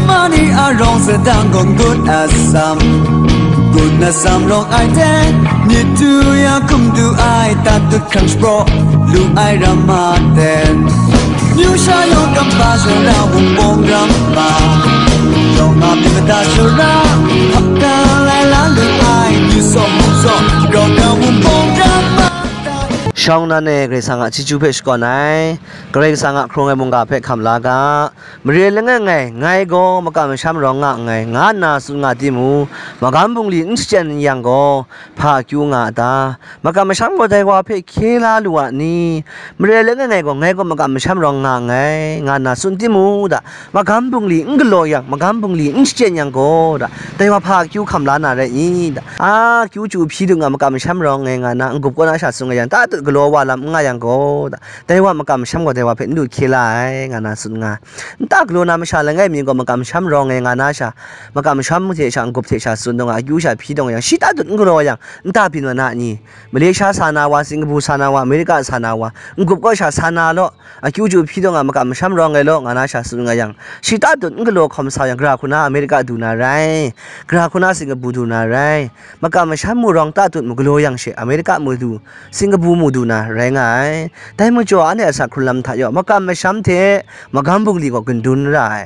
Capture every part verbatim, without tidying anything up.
Mani a rawng sadang gaw ngut a sam, ngut na sam rawng ai hte, myit du ya hkum du ai, tat dut hkrang shapraw lu ai ram ma ten. Myu sha yawng kampa sara wunpawng ram ma, yawng a myit mada sara, hkap da lai la lu ai, myu sawm mung sawm, grau grau wunpawng ram ma. Shawng nan e Karai Kasang a chyeju hpe shakawn ai, Karai Kasang a hkrung ai mungga hpe hkam la ga. Mare langai ngai, ngai gaw makam masham rawng nga nngai, nga nna tsun nga timung, magam bungli n shachyen yang gaw, hpa akyu nga a ta? Makam masham gaw dai wa hpe hkye la lu a ni? Mare langai ngai gaw, ngai gaw makam masham rawng nga nngai, nga nna tsun timung da, magam bungli n galaw yang, magam bungli n shachyen yang gaw da, dai wa hpa akyu hkam la na rai i? Da, a, kyu chyu hpyi dung nga makam masham rawng ngai nga na, n-gup kaw na sha tsun nga yang, ta tut galaw wa lam n nga yang gaw da, dai wa makam masham gaw dai wa hpe n lu hkye la ai, nga na tsun nga. Nta galaw na masha langai mi gaw makam masham rawng e nga na sha, makam masham hte sha, n-gup hte sha tsun dawng a, akyu sha hpyi dawng yang, shi ta dut n galaw yang, nta byin wa na ni? Malaysia sa na wa, Singapore sa na wa, America sa na wa, n-gup kaw sha sa na law, akyu chyu hpyi dawng a, makam masham rawng e law, nga na sha tsun nga yang, shi ta dut n galaw hkawm sa yang, gara hku na America du na rai, gara hku na Singapore du na rai, makam masham mu rawng ta tut mu galaw yang she, America mu du, Singapore mu du na rai nga ai. Dai majaw, anhte a sa hkrun lam hta yaw, makam masham hte magam bungli gaw gindun ra ai.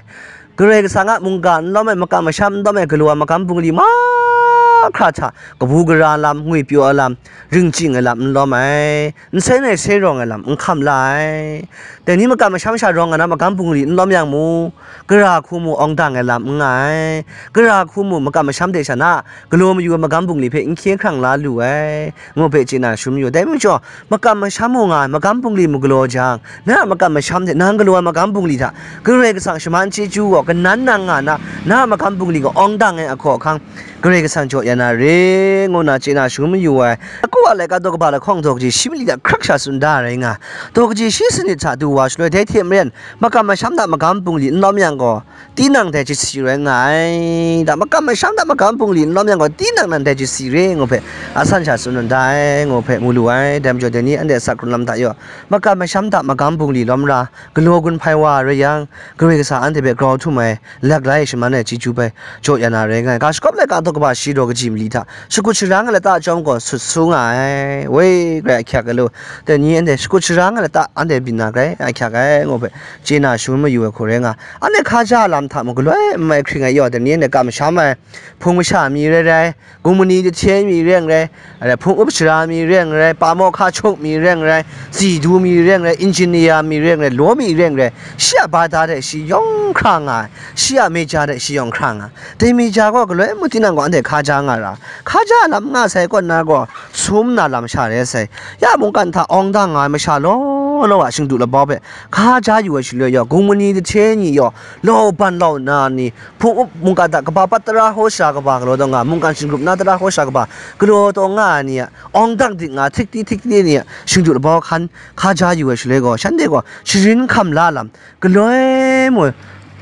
Karai Kasang a mungga n lawm ai, makam masham n lawm ai, galaw ai magam bungli mahkra hta, kabu gara lam, ngwipyaw ai lam, ringching ai lam n lawm ai, n sai nai sai rawng ai lam n hkam la ai. Dai ni makam masham sha rawng nga na magam bungli n lawm yang mu, gara hku mu awng dang ai lam n nga ai, gara hku mu makam masham hte sha na galaw mayu ai magam bungli hpe n hkye hkrang la lu ai, ngu hpe chye na shangun mayu. Dai majaw, makam masham mu nga ai, magam bungli mu galaw jang, na a makam masham hte nang galaw ai magam bungli hta Karai Kasang shaman chyeju gaw kanan nang nga na, na a magam bungli gaw awng dang ai ahkaw ahkang, Karai Kasang jaw ya na re, ngu na chye na shangun mayu ai. Aku a laika daw kaba lahkawng daw kaji shi mali hta hkrak sha tsun da rai nga, daw kaji shi sanit hta du wa shaloi, dai hte maren, makam masham hta magam bungli n lawm yang gaw, tinang dai chyasi rai nga ai. Da makam masham hta magam bungli n lawm yang gaw, tinang nan dai chyasi re, ngu hpe a san sha tsun da ai, ngu hpe mu lu ai. Dai majaw, dai ni anhte a sa hkrun lam hta yaw, makam masham hta magam bungli lawm ra, galaw gun hpai wa rai yang, Karai Kasang anhte hpe grau htum ai, lak lai shaman ai chyeju bai jaw ya na rai nga ai. Ga shagawp laika daw kaba shi daw kaji mali hta shakut sharang ai lata chyawm gaw sut su nga ai. Woi, Karai ahkyak ai lu, dai ni anhte shakut sharang ai lata anhte byin na Karai ahkyak ai, ngu hpe chye na shangun mayu ai hku rai nga. Anhte hkaja lam hta mung galoi n mai hkring ai yaw, dai ni anhte kamsham ai hpung masha mi rai rai, gumgani jahte mi rai rai, hpung up sara mi rai rai, pa maw hka chuk mi rai rai, zidu mi rai rai, engineer mi rai rai, law mi rai rai, shi a bada hte shi yawng hkra nga ai, shi a meja hte shi yawng hkra nga ai. Dai meja gaw galoi mung tinang gaw anhte hkaja nga ra, hkaja lam nga sai kaw na gaw, sum na lam sha re sai. Ya mungkan hta awng dang nga ai masha law law a shingdu labau hpe hkaja yu ai shaloi yaw, gumgani jahte ni yaw, lau ban lau nna ni, hpung up mungkan hta kaba pat tara hkaw sara kaba galaw taw nga, mungkan shingrup na tara hkaw sara kaba galaw taw nga ai ni a, awng dang dik nga, htikti htikti ni a shingdu labau hkan hkaja yu ai shaloi gaw, shanhte gaw sharin hkam la lam galoi mung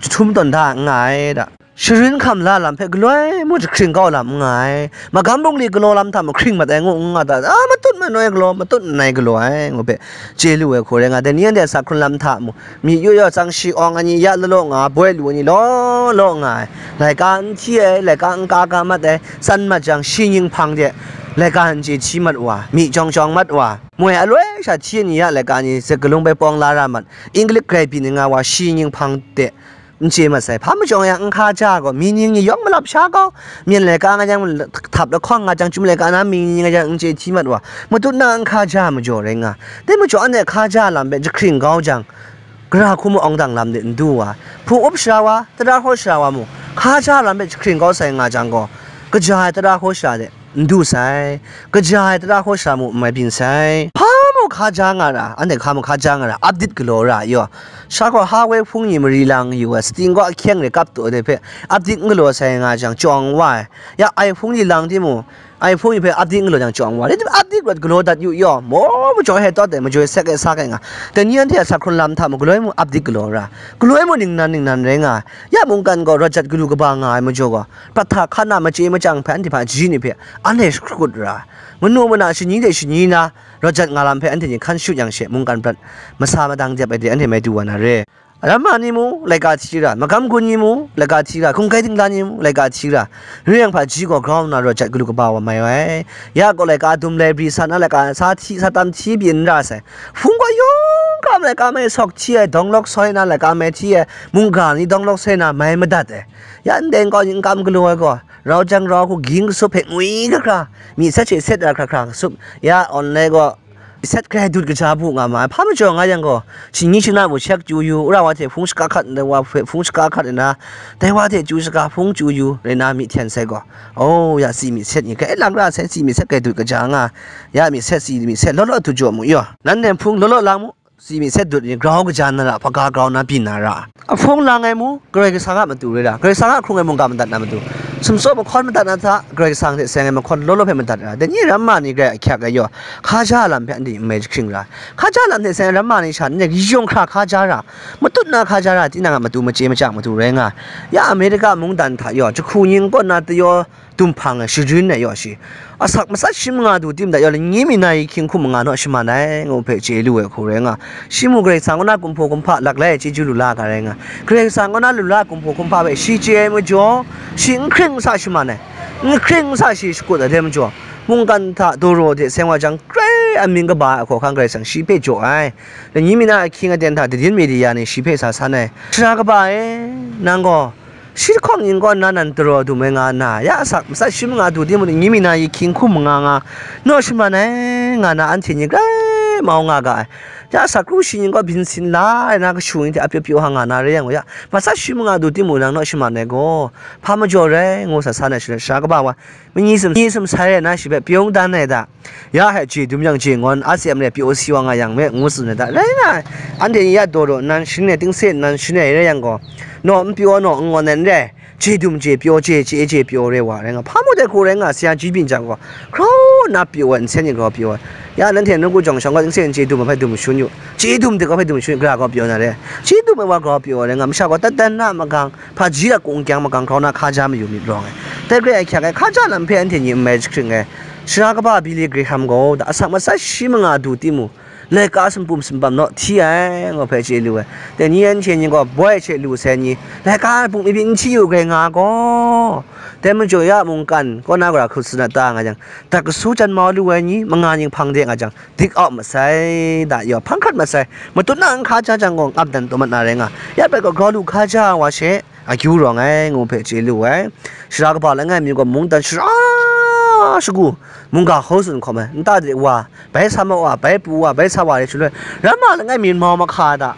jahtum tawn da n nga ai da. Sharin hkam la lam hpe galoi mung jahkring kau lam n nga ai. Magam bungli galaw lam hta mung hkring mat ai ngu n nga ta, a, matut manoi galaw, matut manai galaw ai, ngu hpe chye lu ai hku rai nga. Dai ni anhte a sa hkrun lam hta mung, myi yu yaw tsang shi awng ai ni, ya lalaw nga, boi lu ai ni law law nga ai, laika n hti ai, laika n ka ga mat ai, tsan mat jang shi ning hpang de laika n chye hti mat wa, myi jawng jawng mat wa, moi aloi sha hti ai ni a laika ni zet galung bai pawng la ra mat, English grai byin ai nga wa shi ning hpang de n chye mat sai. Hpa majaw yang n hkaja gaw, mi ning ni yawng malap sha kau, myen laika nga jang, htap lahkawng nga jang, chyum laika na mi ning nga jang, n chye hti mat wa, matut na n hkaja majaw rai nga. Dai majaw anhte hkaja lam hpe jahkring kau jang, gara hku mung awng dang lam de n du wa, hpung up sara wa, tara hkaw sara wa mung, hkaja lam hpe jahkring kau sai nga jang gaw, kaja ai tara hkaw sara de n du sai, kaja ai tara hkaw sara mung n mai byin sai. Hpa mung hkaja nga ra, anhte hka mung hkaja nga ra, update galaw ra yaw. Sha gaw ha woi hpung ni mari lang yu ai, sting gaw ahkyeng re kap taw ai hpe update n galaw sai nga jang, chyawng wa ai. Ya, ai hpung ni lang timung, ai hpung ni hpe update n galaw jang, chyawng wa ai. Update rawt galaw dat yu yaw, maw majaw e tawt ai, majaw e sek ai sa ai nga. Dai ni anhte a sa hkrun lam hta mung galoi mung update galaw ra, galoi mung ningnan ningnan rai nga ai. Ya mungkan gaw rawt jat galu kaba nga ai majaw gaw, prat hta hkan na machye machyang hpe anhte hpaji ni hpe anhte shakut ra, manu mana shani de shani na rawt jat nga lam hpe anhte ni hkan shut yang she, mungkan prat masa madang dep ai de anhte mai du wa na re. Ramma ni mung laika hti ra, magam gun ni mung laika hti ra, hkungkai dingla ni mung laika hti ra, re yang hpaji gaw grau nna rawt jat galu kaba wa mai ai. Ya gaw laika dum lai bri sa na laika sa hti sa tam hti byin n ra sai. Hpung gaw yawng hkra laika mai sawk hti ai, dawng lawk soi na laika mai hti ai, mungga ni dawng lawk soi na mai madat ai. Ya ndai nkau ni n kam galaw ai gaw, rau jang rau hku ging kasup hpe ngwi hkra hkra, mi set she set ra hkra hkra kasup, ya awn lai gaw, set grai dut kaja bu nga ma ai. Hpa majaw nga yang gaw, shingni shana bu shek chyu yu, wora wa hte hpung shaka hkat ndai wa hpe hpung shaka hkat nna, dai wa hte chyu shaka hpung chyu yu, rai na myi hten sai gaw, oh, ya si mi set ni grai lang ra sai, si mi set grai dut kaja nga, ya mi set si mi set law law dut jaw mu yaw, nan nem hpung law law lang mu, si mi set dut ni grau kaja na ra, hpaga grau na byin na ra. Ahpung lang ai mu, Karai Kasang a matu rai ra, Karai Kasang a hkrung ai mungga madat na matu, sumsawp mahkawn madat na hta, Karai Kasang hte seng ai mahkawn law law hpe madat ra, dai ni ramma ni grai ahkyak ai yaw, hkaja lam hpe anhte n mai jahkring ra, hkaja lam hte seng ai ramma ni sha, anhte yawng hkra hkaja ra, matut na hkaja ra, tinang a matu machye machyang matu rai nga, ya Amerika mungdan hta yaw, jahku ning kaw na tayaw, dum hpang ai, sharin ai yaw shi, asak matsat shi manga du tim dat yaw, lani mi na yi hkying hkum manga naw shaman ai, ngu hpe chye lu ai hku rai nga. Shi mung Karai Kasang kaw na kumhpaw kumhpa laklai ai chyeju lu la ga rai nga. Karai Kasang kaw na lu la kumhpaw kumhpa hpe shi chye ai majaw, shi n hkring n sa shaman ai, n hkring n sa shi shakut ai dai majaw, mungkan hta dawraw de seng wa jang, grai amying kaba ai hkaw hkang Karai Kasang shi hpe jaw ai. Lani mi na ahkying aten hta dadin media ni shi hpe sa san ai. Sara kaba e, nang gaw, shi lahkawng ning kaw nna nan daraw dum ai nga nna, ya asak matsat shi manga du timung ni mi na yi hkying hkum manga nga, naw shaman ai nga na anhte ni grai mau nga ga ai. Ya asak kru shi ning kaw byin sin la ai na kashu ni hte apyaw pyaw ha nga na rai yang gaw, ya matsat shi manga du timung nang naw shaman ai gaw, hpa majaw rai, ngu sa sa na shi, sara kaba wa, mani sum, mani sum sai rai na shi hpe pyawng dan ai da. Ya hpe je dum yang je ngawn, a C M re pyaw si wa nga yang me, ngu tsun ai da. Rai nga ai, anhte ni ya daw daw nnan, shing ne tingse nnan, shing ne rai yang gaw, naw n pyaw, naw n ngawn ai n re, je dum je pyaw, je chye je pyaw re wa rai nga. Hpa mung dai hku rai nga, sayan ji byin jang gaw, hkraw nna pyaw ai, nsen ning gaw pyaw ai. Ya nanhte nawku jawng shawng gaw, tingse je dum ai hpe dum shun yu, je dum de gaw hpe dum shun yu, gara gaw pyaw na re, je dum ai wa gaw pyaw ai rai nga, masha gaw tat dan na magang, hpaji a kung kyang magang hkraw na hkaja mayu myit rawng ai. Dai grai ahkyak ai hkaja lam hpe anhte ni n mai jahkring ai. Sara kaba Billy Graham gaw, da asak matsat shi manga du timung, laika sumpum sumpam naw hti ai, ngu hpe chye lu ai. Dai ni yan hte ni gaw boi hte lu sai ni, laika bungli byin n hti yu grai nga gaw, dai majaw ya mungkan kaw na gara hkut sin a ta nga jang, dat kasu jan mau lu ai ni, manga ning hpang de nga jang, dik au masai, da yaw hpang hkrat masai, matut na n hkaja jang gaw, ngap dan taw mat na rai nga, ya bai gaw grau lu hkaja ai wa she, akyu rawng ai, ngu hpe chye lu ai. Sara kaba langai mi gaw mungdan shara shagu, mungga hkaw tsun hkawm ai, nta de wa, bai sa ma wa, bai pru wa, bai sa wa re shaloi, ramma langai mi mau mahka da,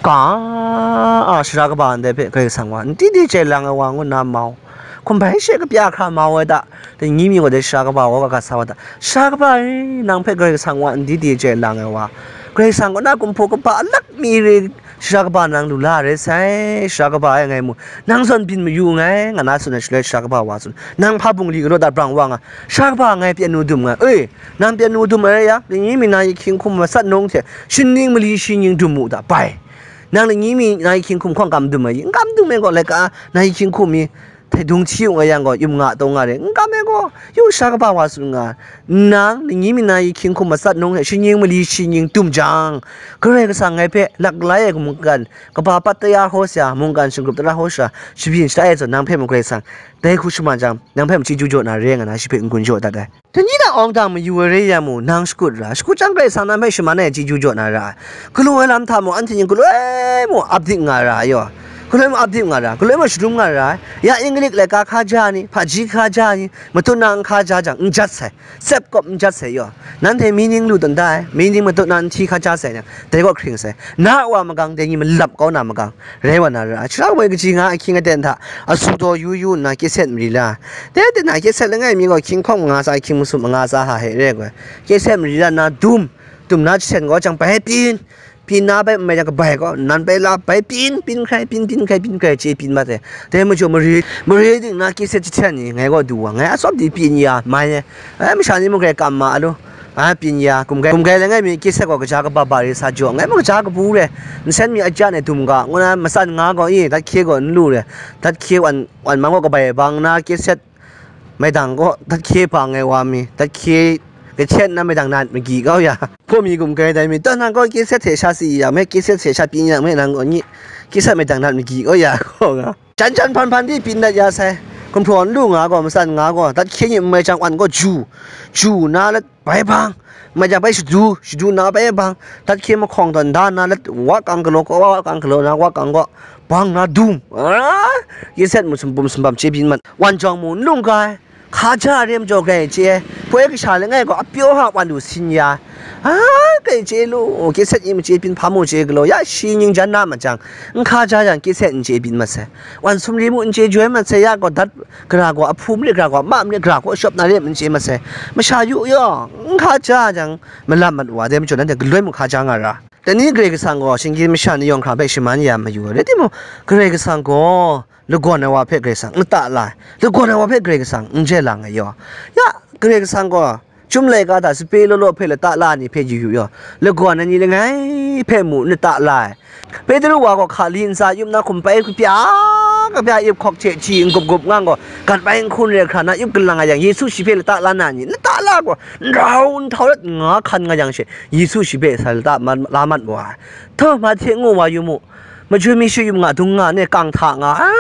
ka, a, sara kaba ndai hpe Karai Kasang wa, n di di chye lang ai wa ngu nna mau, hkum bai she kapya hkra mau ai da, dai ni mi gaw dai sara kaba wa ga sa wa da, sara kaba e, nang hpe Karai Kasang wa n di di chye lang ai wa, Karai Kasang kaw na kumhpaw kumhpa alak mi re, sara kaba nang lu la rai sai, sara kaba e ngai mu, nang zawn byin mayu nngai, nga na tsun ai shaloi, sara kaba wa tsun, nang hpa bungli galaw da brang wa nga, sara kaba ngai pyan nu dum nga, e, nang pyan nu dum ai rai yang, lani mi na yi hkying hkum matsat nung hte, shi ning mali shi ning dum mu da, bai. Nang lani mi na yi hkying hkum hkawng kam dum ai, n kam dum ai gaw, laika na yi hkying hkum mi, hte dung hti yu nga yang gaw, yum nga taw nga re, n kam ai gaw, yu sara kaba wa tsun nga, nang, lani mi na yi hkying hkum matsat nung hte, shi ning mali shi ning dum jang, Karai Kasang ngai hpe lak lai ai mungkan, kaba pat tara hkaw sha, mungkan shingrup tara hkaw sha, shabyin shada ai zawn, nang hpe mung Karai Kasang, dai hku shaman jang, nang hpe machyi chyu jaw na re nga na, shi hpe n-gun jaw dat ai. Dai ni na awng dang mayu ai re yang mung, nang shakut ra, shakut jang Karai Kasang nang hpe shaman ai chyeju jaw na ra ai. Galaw ai lam hta mung, anhte ning galaw ai mung ap dip nga ra ai yaw. Galaw ai mung ap dip nga ra, galaw ai mung sharum nga ra ai. Ya Inglik laika hkaja ni, hpaji hkaja ni, matut na n hkaja jang, n jat sai, tsep kawp n jat sai yaw. Nanhte mi ning lu tawn da ai, mi ning matut na n hti hkaja sai yang, dai gaw hkring sai. Na a wa magang, dai ni malap kau na magang, rai wa na ra ai. Sara woi kaji nga ahkying aten hta, asu daw yu yu nna, kye set mari la. Dai aten hta kye set langai mi gaw, hkying hkawng manga tsa, hkying masum manga tsa hta hte re ai gaw, kye set mari la nna, dum, dum na jahten gaw jang bai byin, byin na bai n mai jang, kabai gaw nan bai la, bai byin, byin hkrai, byin, byin hkrai, byin hkrai, chye byin mat ai. Dai majaw mare, mare ting na kye set jahten ni ngai gaw du wa, ngai atsawm di byin ya mai ai. Ai, masha ni mung grai kam ma a lu. A, byin ya, gumgai, gumgai langai mi kye set gaw kaja kaba ba re sa jaw, ngai mung kaja kabu re, nsen mi ajan e dum ga, ngu na matsan nga gaw i, dat hkye gaw n lu re, dat hkye wan, wan mang gaw kabai bang na kye set, maidang gaw dat hkye bang ai wa mi, dat hkye Kachet na maidang nat magi kau ya. Hpaw mi gum kai dai mi, taw nang gaw kye set hte sha si ya me, kye set hte sha pyin ya me, nang gaw nyi, kye set maidang nat magi kau ya, gaw nga. Jan jan hpan hpan di pyin dat ya sai. Gumhpraw n lu nga gaw, matsan nga gaw, dat hkye ni n mai jang wan gaw ju, ju na let bai bang, mai jang bai shadu, shadu na bai bang, dat hkye mahkawng tawn da na let wa kang galaw gaw, wa kang galaw na wa kang gaw, bang na dum. Ah, kye set mu sumpum sumpam chye byin mat. Wan jawng mu n lung ga ai. Hka ja re majaw grai chye ai. Poi kasha langai gaw apyaw ha wan lu sin ya. Ah, grai chye lu, kye set ni machye byin hpa mu chye galaw, ya shi ning jan na ma jang, n hka ja yang kye set n chye byin mat sai. Wan sumri mu n chye joi mat sai, ya gaw dat gara gaw, ahpu marit gara gaw, ma marit gara gaw, shawp na re n chye mat sai. Masha yu yaw, n hka ja jang, malam mat wa de majaw, nanhte galoi mu hka ja nga ra. Dai ni Karai Kasang gaw shinggyim masha ni yawng hkra hpe shaman ya mayu ai. Rai timung, Karai Kasang gaw lagawn ai wa hpe Karai Kasang n ta la ai. Lagawn ai wa hpe Karai Kasang n jai lang ai yaw. Ya, Karai Kasang gaw Chyum laika hta sape law law hpe lata la ai ni hpe yu yu yaw, lagawn ai ni langai hpe mu n lata la ai. Petru wa gaw hkali ntsa yup na hkum pai kapya, kapya ip hkawk hte hti n gup gup ngang gaw, gat bai n hkun re hkra na yup kalang a yang, Yesu shi hpe lata la na ni, lata la gaw, nrau nhtau let nga hkan nga yang she, Yesu shi hpe sa lata man, la mat wa ai. Htaw, Mahte ngu wa yu mu, majun mi shayum nga dung nga ne, kang hta nga, a,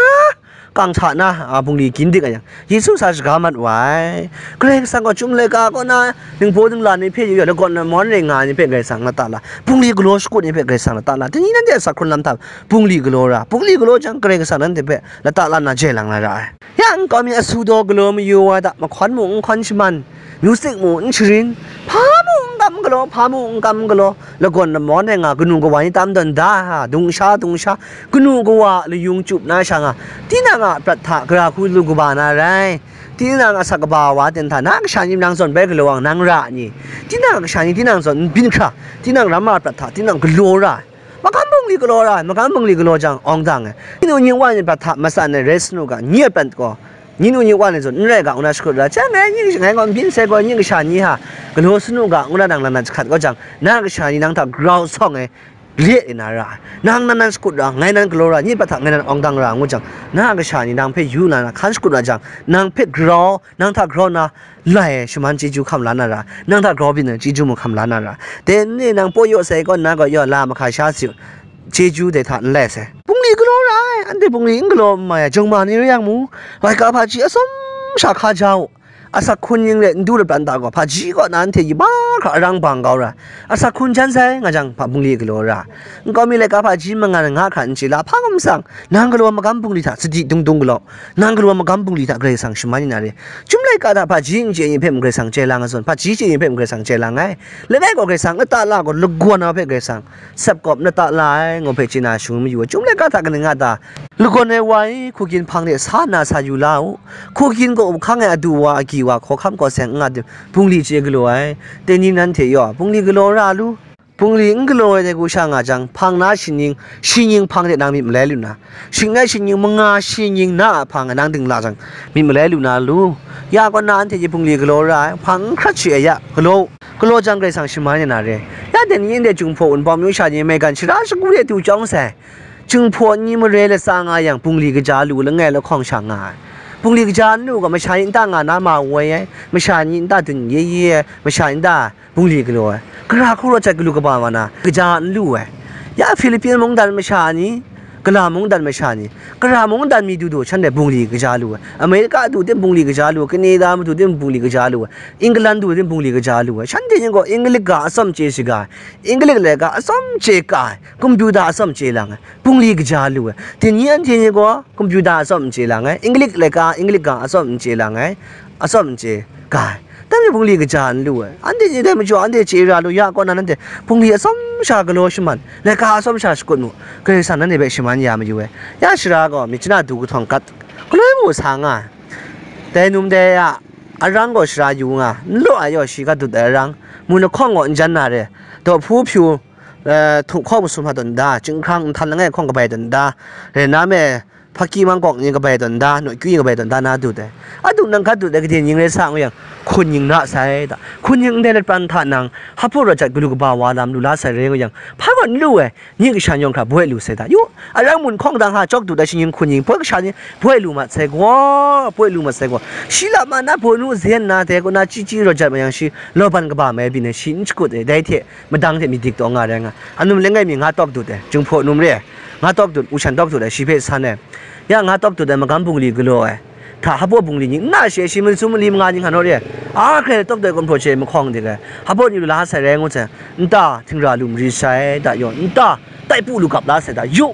kang hta na, a, bungli gin dik a yang, Yesu sa shaga mat wa ai. Karai Kasang gaw Chyum laika kaw na, ningbaw ningla ni hpe yu ya, lagawn lamawn rai nga ai ni hpe Karai Kasang lata la, bungli galaw shakut ni hpe Karai Kasang lata la, dai ni nanhte a sa hkrun lam hta, bungli galaw ra, bungli galaw jang Karai Kasang nanhte hpe lata la na jai lang na ra ai. Ya nkau mi asu daw galaw mayu wa da, mahkawn mu n hkawn shaman, music mu n sharin, hpa mu n kam galaw, hpa mu n kam galaw, lagawn lamawn ai nga kanu kawa ni tam tawn da, dung sha, dung sha, kanu kawa layung chyup na sha nga, tinang a prat hta gara hku lu kaba na rai, tinang a asak kaba wa ten hta, na kasha ni nang zawn bai galaw ang nang ra ni, tinang a kasha ni tinang zawn n byin hkra, tinang ram a prat hta, tinang galaw ra ai. Magam bungli galaw ra ai, magam bungli galaw jang, awng dang ai. Ning nu ning wa ni prat hta matsan ai rai sanu ga, nye a prat gaw, ning nu ning wa ni zawn n rai ga, ngu na shakut ra. Chyang ngai, ning ngai gaw n byin sai gaw, ning kasha ni hta galaw sanu ga, ngu na nang lan na jahkat kau jang, na kasha ni nang hta grau sawng ai, le na ra ai. Nang nan nan shakut ra, ngai nan galaw ra, nye prat hta ngai nan awng dang ra, ngu jang, na kasha ni nang hpe yu na na hkan shakut ra jang, nang hpe grau, nang hta grau na, lai ai shaman chyeju hkam la na ra, nang hta grau byin ai chyeju mung hkam la na ra. Dai ni nang paw yaw sai kaw nna gaw yaw la mahka sha si, chyeju dai hta n lai sai. Bungli galaw ra ai, anhte bungli n galaw n mai ai, jawng ma ni rai yang mu, laika hpaji atsawm sha hka ja u, asak hkun ning let n du lapran ta gaw, hpaji kaw na anhte yubak hkra arang bang kau ra, asak hkun jan sai nga jang, hpa bungli galaw ra. Nkau mi laika hpaji mangan nga hkra n chye la, hpa ngum sang, nang galaw magam bungli hta sadi dung dung galaw, nang galaw magam bungli hta Karai Kasang shaman yin na re. Chyum laika hta hpaji n chye ni hpe mung Karai Kasang chye lang a zawn, hpaji chye ni hpe mung Karai Kasang chye lang ai. Langai gaw Karai Kasang lata la gaw, lagawn na hpe Karai Kasang sap kawp lata la ai, ngu hpe chye na shangun mayu ai. Chyum laika hta kaning nga ta? Lagawn ai wa i, hku gin hpang de sa nna sa yu la u. Hku gin gaw up hkang ai adu wa, agyi wa, hkawhkam hkaw seng n nga tim, bungli chye galaw ai. Dai ni nanhte yaw, bungli galaw ra lu. Bungli n galaw ai dai hku sha nga jang, hpang na shi ning, shi ning hpang de nang myit malai lu na, shing nai shi ning, manga shi ning na a hpang nang dingla jang, myit malai lu na lu. Ya kaw na anhte hte bungli galaw ra ai, hpang n hkrat shi ai ya, galaw, galaw jang Karai Kasang shaman ya na re. Ya dai ni ndai Jinghpaw Wunpawng myu sha ni maigan shara shagu de du chyawm sai. Jinghpaw ni mare latsa nga yang, bungli kaja lu langai lahkawng sha nga ai. Bungli kaja n lu ga, masha ni nta nga na ma woi ai, masha ni nta dun ye ye ai, masha ni nta bungli galaw ai, gara hku rawt jat galu kaba wa na, kaja n lu ai. Ya Philippine mungdan masha ni, gala mungdan masha ni, gara mungdan mi du du shanhte bungli kaja lu ai. America du tim bungli kaja lu ai, Canada madu tim bungli kaja lu ai, England du tim bungli kaja lu ai. Shanhte ni gaw English ga atsawm chye shaga ai, English laika atsawm chye ka ai, computer atsawm chye lang ai, bungli kaja lu ai. Dai ni anhte ni gaw computer atsawm n chye lang ai, English laika English ga atsawm n chye lang ai, atsawm n chye ka ai. Dai majaw bungli kaja n lu ai. Anhte ni dai majaw anhte chye ra lu ya kaw na, nanhte bungli atsawm sha galaw shaman, laika atsawm sha shakut mu, Karai Kasang nanhte hpe shaman ya mayu ai. Ya shara gaw myit chyanna du kahtawng gat galoi mu sa nga ai. Dai num dai ya arang gaw shara yu nga, n law ai yaw shi ga dut ai arang, mun lahkawng gaw n jan na re, dawhpu hpyu, eh, htuhkawng masum hta tawn da, chyinghkrang nhtan langai hkawng kabai tawn da, rai na me, Hpaki mangkawk ni kabai tawn da, nawkyu ni kabai tawn da na dut ai. Adu nang hkat dut ai gade ning rai sa ngu yang, hkun ning ra sai da. Hkun ning ndai lat pran hta nang, hpaw rawt jat galu kaba wa lam lu la sai rai ngu yang, hpa gaw n lu ai, ni kasha yawng hkra boi lu sai da. Yu, arang mun hkawng dang ha, cawk dut ai shinggyim hkun ning, boi kasha ni boi lu mat sai gaw, boi lu mat sai gaw. Shi la ma na boi nu zen na, dai kaw na chyi chyi rawt jat ma yang shi, law ban kaba mai byin ai, shi n shakut ai, dai hte, madang hte myit dik taw nga rai nga. Anum langai mi nga tawk dut ai, Jinghpaw num re ai, nga tawk dut, u shan tawk dut ai, shi hpe san ai. Ya nga tawk dut ai, magam bungli galaw ai. Hta hpaw bungli ni, nna she shi masum mali manga ni nga naw re ai. A hkrai tawk dut ai gumhpraw she mahkawng dik ai. Hpaw ni lu la sai rai ngu sai, nta htingra lu mari sai, da yaw, nta tai pu lu gap la sai, da yu.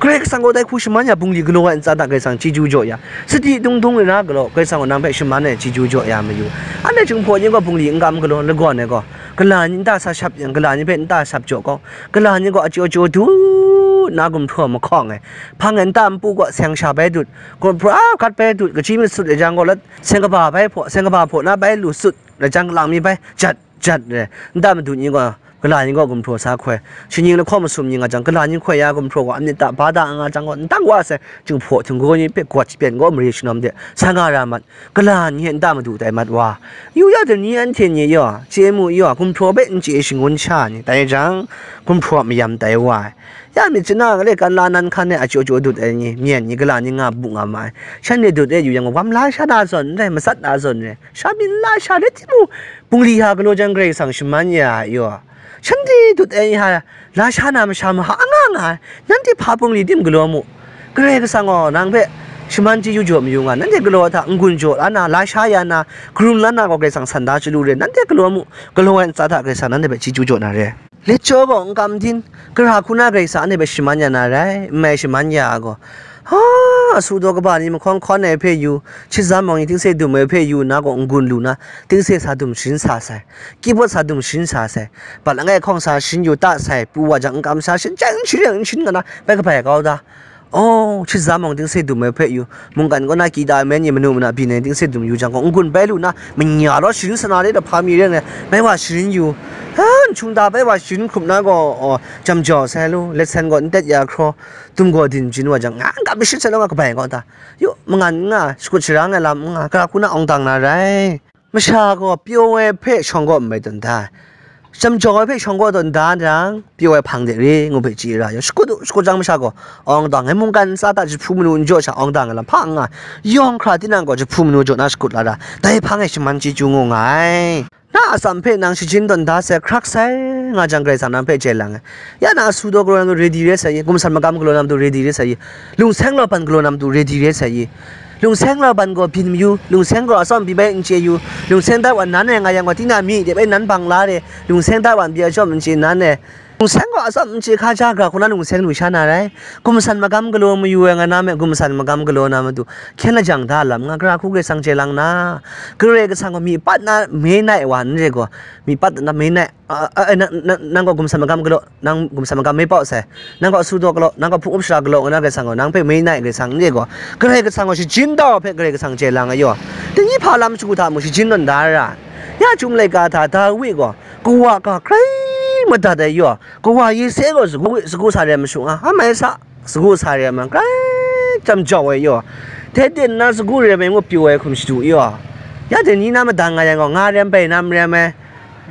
Karai Kasang gaw dai hku shaman ya, bungli galaw ai ntsa hta Karai Kasang chyeju jaw ya, sadi dung dung rai na galaw, Karai Kasang gaw nang hpe shaman ai chyeju jaw ya mayu. Anhte Jinghpaw ni gaw bungli n kam galaw, lagawn ai gaw, gala ni nta sa shap yang, gala ni hpe nta shap jaw gaw, gala ni gaw achyaw chyaw du na gumhpraw mahkawng ai, hpang ai nta npu gaw seng sha bai dut, gumhpraw a gat bai dut, kachyi masut ai jang gaw, lat seng kaba bai hpaw, seng kaba hpaw na bai lu sut, rai jang, lang mi bai jat jat re, nta madu ni gaw, gala ni gaw gumhpraw sa hkoi, shinggyim lahkawng masum ni nga jang, gala ni hkoi ya gumhpraw gaw, amyit da ba da nga jang gaw, ndang wa sai, Jinghpaw htinggaw ni hpe gawt shapyen gaw, mare shanawm de sa nga ra mat, gala ni hte nta madu tai mat wa. Yu ya de ni, anhte ni yaw, chye mu yaw, gumhpraw hpe n chye shangun sha ni tai jang, gumhpraw mayam tai wa ai. Ya myit chana gale kan la nan hkan e achyaw chyaw dut ai ni, myen ni, gala ni nga bu nga ma ai. Shanhte dut e yu yang, wam la sha na zawn n rai, matsat na zawn n rai, sha byin la sha let timung, bungli ha galaw jang Karai Kasang shaman ya ai yaw. Shanhte dut ai ha, la sha na masha maha nga nga ai. Nanhte hpa bungli tim galaw mu. Karai Kasang gaw nang hpe shaman chyeju jaw mayu nga, nanhte galaw hta n-gun jaw la na, la sha ya na, karum la na gaw Karai Kasang san da chyalu re, nanhte galaw mu. Galaw ai ntsa hta Karai Kasang nanhte hpe chyeju jaw na re. Let jaw gaw n kam din, gara hku na Karai Kasang anhte hpe shaman ya na rai, n mai shaman ya ai gaw. Ha, asu daw kaba ni mahkawng hkawn ai hpe yu, shizam mawng ni tingse dum ai hpe yu, na gaw n-gun lu na, tingse sa dum sharin sa sai, keyboard sa dum sharin sa sai, bat langai hkawng sa sharin yu ta sai, pru wa jang n kam sa, shin chyang sharin n shin nga na, bai kabai kau da. Oh, shizam mawng tingse dum ai hpe yu, mungkan kaw na kida ai men ni manu mana byin ai tingse dum yu jang gaw, n-gun bai lu na, manya law sharin sana re, da hpa mi re ai, bai wa sharin yu, ha, n htung da bai wa sharin hkrup na gaw, oh, jam jau sai lu, let sen gaw n tet ya hkraw, dum gaw din jin wa jang, nga n kam mashit sai lu, nga kabai kaw ta. Yu, mangan n nga, shakut sharang ai lam n nga, gara hku na awng dang na rai. Masha gaw pyaw ai hpe shawng gaw n bai tawn da ai, jam jau ai hpe shawng gaw tawn da jang, pyaw ai hpang de re ngu hpe chye ra yang, shakut u, shakut jang masha gaw awng dang ai, mungkan ntsa hta jahpru manu n jaw sha awng dang ai lam hpa n nga, yawng hkra tinang gaw jahpru manu jaw na shakut la ra, dai hpang e shaman chyeju ngu nga ai. Na atsam hpe nang shajin tawn da sai, hkrak sai nga jang, Karai Kasang nang hpe chye lang ai. Ya na asu daw galaw na matu ready re sai i, gumsan magam galaw na matu ready re sai i, lungseng law ban galaw na matu ready re sai i. Lungseng law ban gaw byin mayu, lungseng gaw atsawm pyi bai n chye yu, lungseng dat wa nan e nga yang gaw, tina mi de bai nan bang la re, lungseng dat wa n pyi atsawm n chye nan e. Lungseng gaw atsawm n chye hka ja, gara hku na lungseng lu sha na rai. Gumsan magam galaw mayu ai nga na me, gumsan magam galaw na matu, hkyen lajang da lam nga, gara hku Karai Kasang chye lang na, Karai Kasang gaw mi pat na me nai wa n re gaw, mi pat na me nai, a, a, a, nang, nang, nang gaw gumsan magam galaw, nang gumsan magam me pau sai, nang gaw asu daw galaw, nang gaw hpung up shara galaw nga na Karai Kasang gaw, nang hpe me nai Karai Kasang n re gaw, Karai Kasang gaw shajin da wa hpe Karai Kasang chye lang ai yaw. Dai ni hpa lam shagu hta mung shajin tawn da ai ra. Ya chyum laika hta Dawi gaw, kawa ga hkrai madat ai yaw, kawa Yese gaw sagu, sagu sa re ai mashu nga, a mai sa, sagu sa re ai ma, grai jam jau ai yaw, dai ten na sagu re ai mai ngu pyaw ai hkum shadu yaw, ya dai ni na madan nga yang gaw, nga re ai bai nam re ai mai,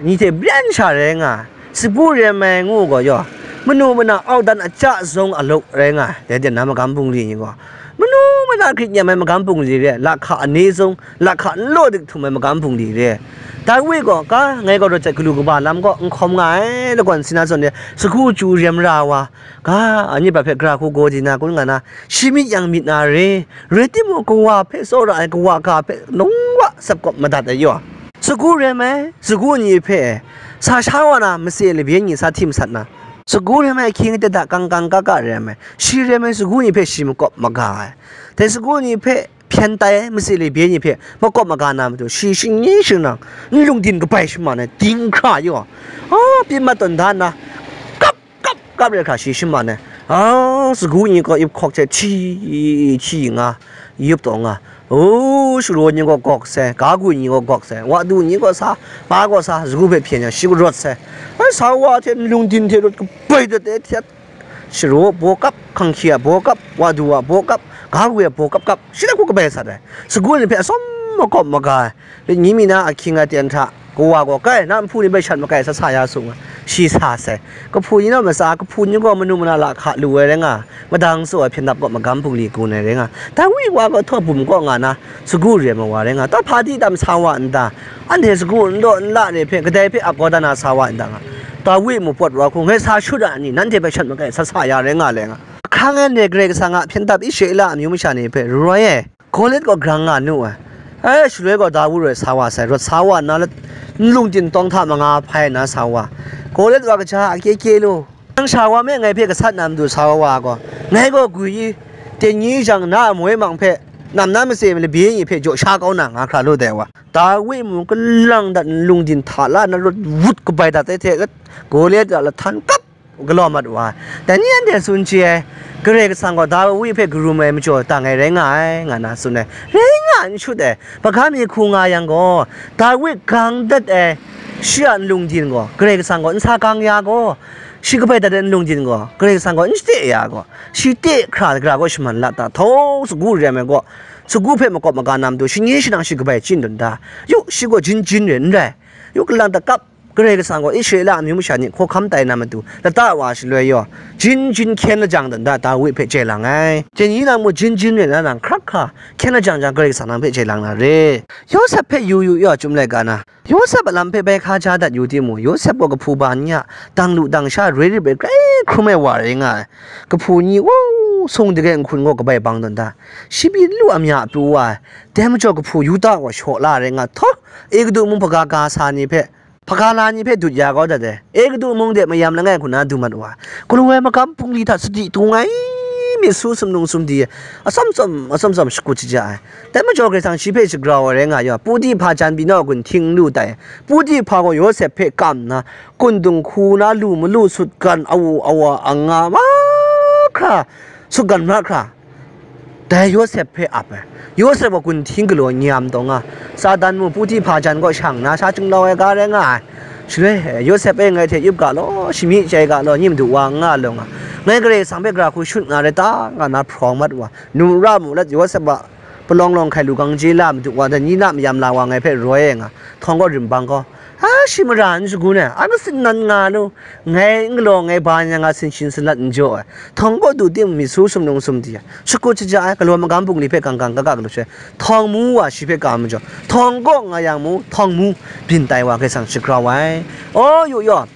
ni hte byan sha rai nga, sagu re ai mai ngu gaw yaw, manu mana au dan aja zung aluk rai nga, dai ten na magam bungli ni gaw, manu mana hkrit nyam ai magam bungli re, lahka ani zung, lahka n law dik htum ai magam bungli re. Dawi gaw, ga, ngai gaw rawt jat galu kaba lam gaw n hkawm nga ai, lagawn si na zawn e, sagu chyu rem ra wa, ga, anyi hpe gara hku gaw di na, kun nga na, shi myit yang myit na re, rai timung, kawa hpe tsawra ai, kawa ga hpe nung wa tsap kawp madat ai yaw. Sagu rem ai, sagu ni hpe sa sha wa na, matse labyen ni sa hti masat na, sagu rem ai ahkying atet hta kang kang ka ka rem ai, shi rem ai sagu ni hpe shi makawp maga ai, dai sagu ni hpe hpyen tai ai, matse labyen ni hpe makawp maga na matu, shi shingni shingnang, n lungdin kabai shaman ai, dinghkra yaw, a, pyi mat tawn da nna, kap, kap, kap re hkra shi shaman ai, a, sagu ni gaw ip hkawk hte hti, hti nga, yup taw nga, u, sharaw ni gaw gawk sai, ga gwi ni gaw gawk sai, wa du ni gaw sa, pa gaw sa, sagu hpe hpyen yang, shi gaw rawt sai, ai, sa wa hte n lungdin hte rawt kabai dat ai hte, sharaw baw kap Hkanghki a baw kap, wadu a baw kap, ga gwi a baw kap kap, shi na hku kabai sat ai. Sagu ni hpe atsawm makawp maga ai. Lit nyi mi na ahkying aten hta, kawa gaw, "Kai, na nhpu ni bai shat makai, sa sa ya su," nga, shi sa sai. Kahpu ni naw matsa, kahpu ni gaw manu mana lahka lu ai rai nga, madang tsaw ai hpyen dap kaw magam bungli gun ai rai nga, Dawi wa gaw htaw bum kaw nga na, sagu re ai mawa rai nga, ta hpa di tam sa wa n ta? Anhte sagu n daw n la ni hpe, kadai hpe ap kau da na sa wa n ta nga? Dawi mupawt wa hku ngai sa shut a ni, nanhte bai shat makai, sa sa ya rai nga le nga. Ahkang e ne Karai Kasang a hpyen dap Israela amyu masha ni hpe roi e, Goliat gaw grang nga nu ai. E, shaloi gaw Dawi roi sa wa sai, rawt sa wa nna, n lungdin tawng hta manga hpai nna sa wa, Goliat wa kaja a kye kye lu. Nang sha wa me ngai hpe gasat na matu sa wa gaw, ngai gaw gwi i, ten nyi jang na a moi mang hpe, nam na matse labe ni hpe jaw sha kau na nga hkra lu dai wa. Dawi mung kalang dat n lungdin hta la na rawt wut kabai dat ai hte, Goliat a lahtan kap galaw mat wa ai. Dai ni anhte tsun chye ai, Karai Kasang gaw Dawi hpe karum ai majaw dang ai rai nga ai, nga na tsun ai. Rai nga n shut ai. Hpaga mi hku nga yang gaw, Dawi gang dat ai, shi a n lungdin gaw, Karai Kasang gaw n sa gang ya gaw, shi kabai dat ai n lungdin gaw, Karai Kasang gaw n shade ya gaw, shi te hkra gara gaw shaman lat ta, htau sagu rem ai gaw, sagu hpe makawp maga na matu, shi nye shanang shi kabai chyin dun da. Yu, shi gaw jin jin re n rai. Yu, kalang da kap, Karai Kasang gaw Israela amyu masha ni hkawhkam tai na matu, lata wa shaloi yaw, jin jin hkyen lajang dan da, Dawi hpe chye lang ai. Chye ni nang mung jin jin rai na nang hkrak hkra hkyen lajang jang, Karai Kasang nang hpe chye lang na re. Yawsep hpe yu yu yaw, Chyum laika na, Yawsep a lam hpe bai hka ja dat yu timung, Yawsep gaw kahpu ba ni a dang lu dang sha roi rip ai grai hkrum ai wa rai nga ai. Kahpu ni, wow, sung dage nhkun gaw kabai bang dan da, shi pyi lu a mya pru wa ai. Dai majaw kahpu Yuda gaw shaw la rai nga, htaw, Egutu mung hpaga ga sa ni hpe, hpaga la ni hpe dut ya kau dat ai. Egutu mung de mayam langai hku na du mat wa ai. Galaw ai magam bungli hta sadi tung ai, myit su sumnung sumdi ai, atsawm tsawm, atsawm tsawm shakut shaja ai. Dai majaw Karai Kasang shi hpe shagrau ai rai nga yaw, Puti hpa jan pyi naw gun hting n lu tai. Puti hpa gaw Yawsep hpe kam nna, kun dung hku na lu malu sutgan awu awa anga mahkra, sutgan mahkra, dai Yawsep hpe ap ai. Yawsep gaw gunhting galaw nyam taw nga, Satan mung Puti hpa jan kaw shang nna sha chyunglau ai ga rai nga ai. Shaloi, Yawsep e, ngai hte yup ga law, shami chyai ga law, nye madu wa n nga law nga, ngai Karai Kasang hpe gara hku shut nga rai ta, nga na hprawng mat wa, num ra mu let Yawsep a palawng lawng hkai lu gang je la madu wa, dan ni na mayam la wa ngai hpe roi e nga, htawng gaw rim bang gaw, a, shi mara n shagun ai, a, masin nan nga lu, ngai n galaw, ngai ba nya nga sin shin sin lat n jaw ai, htawng gaw du tim myit su sumnung sumdi ai, shakut shaja ai, galaw magam bungli hpe gang gang ga ga galu she, htawng mu wa shi hpe ka majaw, htawng kaw nga yang mu, htawng mu byin tai wa Karai Kasang shagrau ai. Aw, yu yaw,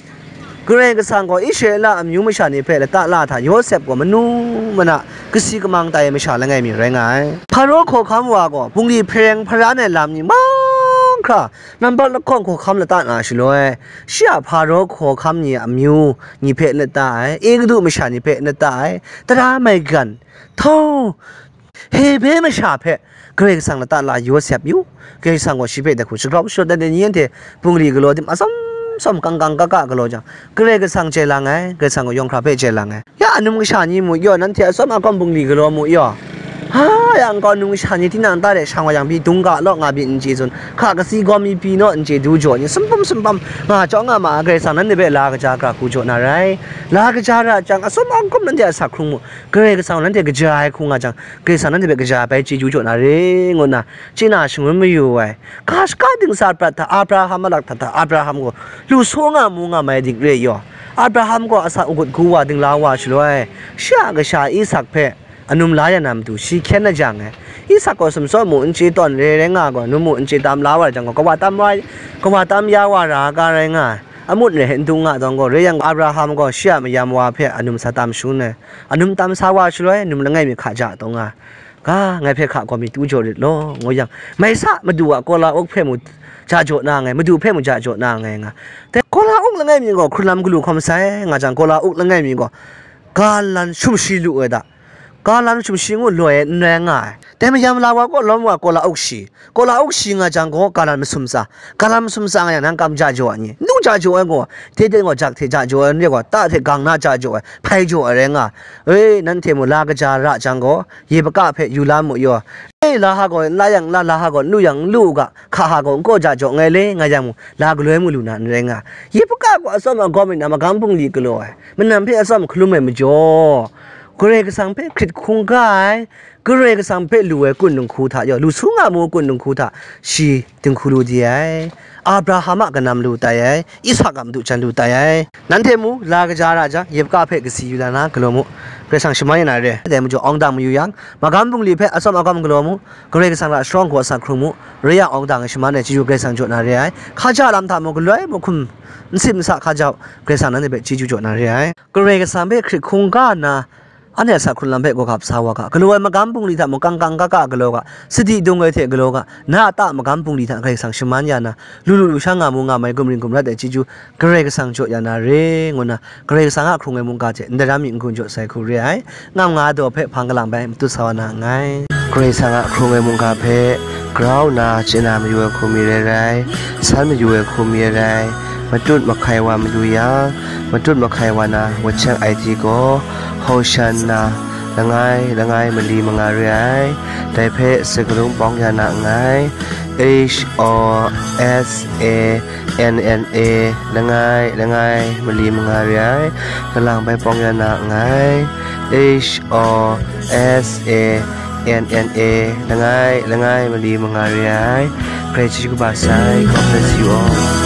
Karai Kasang gaw Israela amyu masha ni hpe lata la hta Yawsep gaw manu mana kasi kamang tai ai masha langai mi rai nga ai. Hparo hkawhkam wa gaw bungli hpareng hparan ai lam ni mahkra nambat lahkawng hkawhkam lata na shaloi, shi a Hparo hkawhkam ni a amyu ni hpe n lata ai, Egutu masha ni hpe n lata ai, tara maigan, htau, Hebre masha hpe Karai Kasang lata la Yawsep yu, Karai Kasang gaw shi hpe dai hku shagrau sharawt ai ni, anhte bungli galaw tim atsawm tsawm kang kang ga ga galaw jang, Karai Kasang chye lang ai, Karai Kasang gaw yawng hkra hpe chye lang ai. Ya anum kasha ni mu yaw, nanhte atsawm akawm bungli galaw mu yaw. Ha, ya nkau num kasha ni tinang nta de shang wa yang pyi dung ga law nga byin n chye tsun, hka kasi gawm mi pyi naw n chye du jaw ni, sumpum sumpam nga jaw nga ma ai, Karai Kasang nanhte hpe la kaja gara hku jaw na rai. La kaja ra jang, atsawm akawm nanhte a sa hkrung mu, Karai Kasang nanhte kaja ai hku nga jang, Karai Kasang nanhte hpe kaja bai chyeju jaw na re, ngu nna chye na shangun mayu ai. Ga shaka dingsa prat hta Abraham a lak hta hta Abraham gaw lu saw nga mu nga mai dik re yaw, Abraham gaw asak agut gu wa dingla wa shaloi, shi a kasha Isak hpe anum la ya na matu shi hkyen na jang ai. Isak gaw sumsawt mu n chye tawn re rai nga gaw, num mu n chye tam la wa jang gaw, kawa tam wa, kawa tam ya wa ra ga rai nga ai. Amut re n dung nga dawng gaw, re yang Abraham gaw shi a mayam wa hpe anum sa tam shangun ai. Anum tam sa wa shaloi, num langai mi hka ja taw nga, ga, ngai hpe hka gaw mi tu jaw rit law, ngu yang, mai sa, madu a kawla uk hpe mu ja jaw na nngai, madu hpe mu ja jaw na nngai nga. Dai kawla uk langai mi gaw hkrun lam galu hkawm sai, nga jang, kawla uk langai mi gaw galan shum shi lu ai da, galan shum shi ngu loi ai n rai nga ai. Dai mayam la wa kaw lawm wa kawla uk shi, kawla uk shi nga jang gaw, galan masum tsa, galan masum tsa nga yang, nang kam ja jaw ai ni? N du ja jaw ai gaw, hte hte gaw jak hte ja jaw ai, n re gaw, ta hte gang na ja jaw ai, hpai jaw ai rai nga. E, nanhte mu la kaja ra jang gaw, ye paka hpe yu la mu yaw. E, la ha gaw n la yang la, la ha gaw n lu yang n lu u ga, hka ha gaw n kaw ja jaw nngai le, nga yang mu, la galoi mu lu na n rai nga. Ye paka gaw atsawm agawm myit na magam bungli galaw ai, manam hpe atsawm hkalum ai majaw, Karai Kasang hpe hkrit hkungga ai, Karai Kasang hpe lu ai kun dinghku hta yawng, lu su nga mu kun dinghku hta shi dinghku lu di ai. Abraham a kanam lu tai ai, Isak a madu jan lu tai ai. Nanhte mu, la kaja ra jang, Ribka hpe kasi yu la na galaw mu, Karai Kasang shaman ya na re ai. Dai majaw, awng dang mayu yang, magam bungli hpe atsawm agam galaw mu, Karai Kasang a sharawng hku asak hkrung mu, re yang awng dang ai shaman ai chyeju Karai Kasang jaw na re ai. Hkaja lam hta mung galoi mung hkum n sip n sa hkaja u, Karai Kasang nanhte hpe chyeju jaw na re ai. Karai Kasang hpe hkrit hkungga nna, anhte a asak hkrung lam hpe gawgap sa wa ga, galaw ai magam bungli hta mung kang kang ga ga galaw ga, sadi dung ai hte galaw ga, na a ta magam bungli hta Karai Kasang shaman ya na, lu lu lu sha nga mu nga mai, gumring gumrat ai chyeju Karai Kasang jaw ya na re, ngu nna Karai Kasang a hkrung ai mungga hte ndaram mi n-gun jaw sai hku re ai. Ngam nga daw hpe hpang kalang bai matut sa wa na nngai. Karai Kasang a hkrung ai mungga hpe grau nna chye na mayu ai hku mi rai rai, san mayu ai hku mi rai rai, matut mahkai wa mayu yang, matut mahkai wa na wacheng ai hti gaw, Hosanna, langai langai mali manga re ai. Dai hpe sagalung pawng ya na nngai. H O S A N N A, langai langai mali manga re ai. Kalang bai pawng ya na nngai. H O S A N N A, langai langai mali manga re ai. Karai chyeju kaba sai. God bless you all.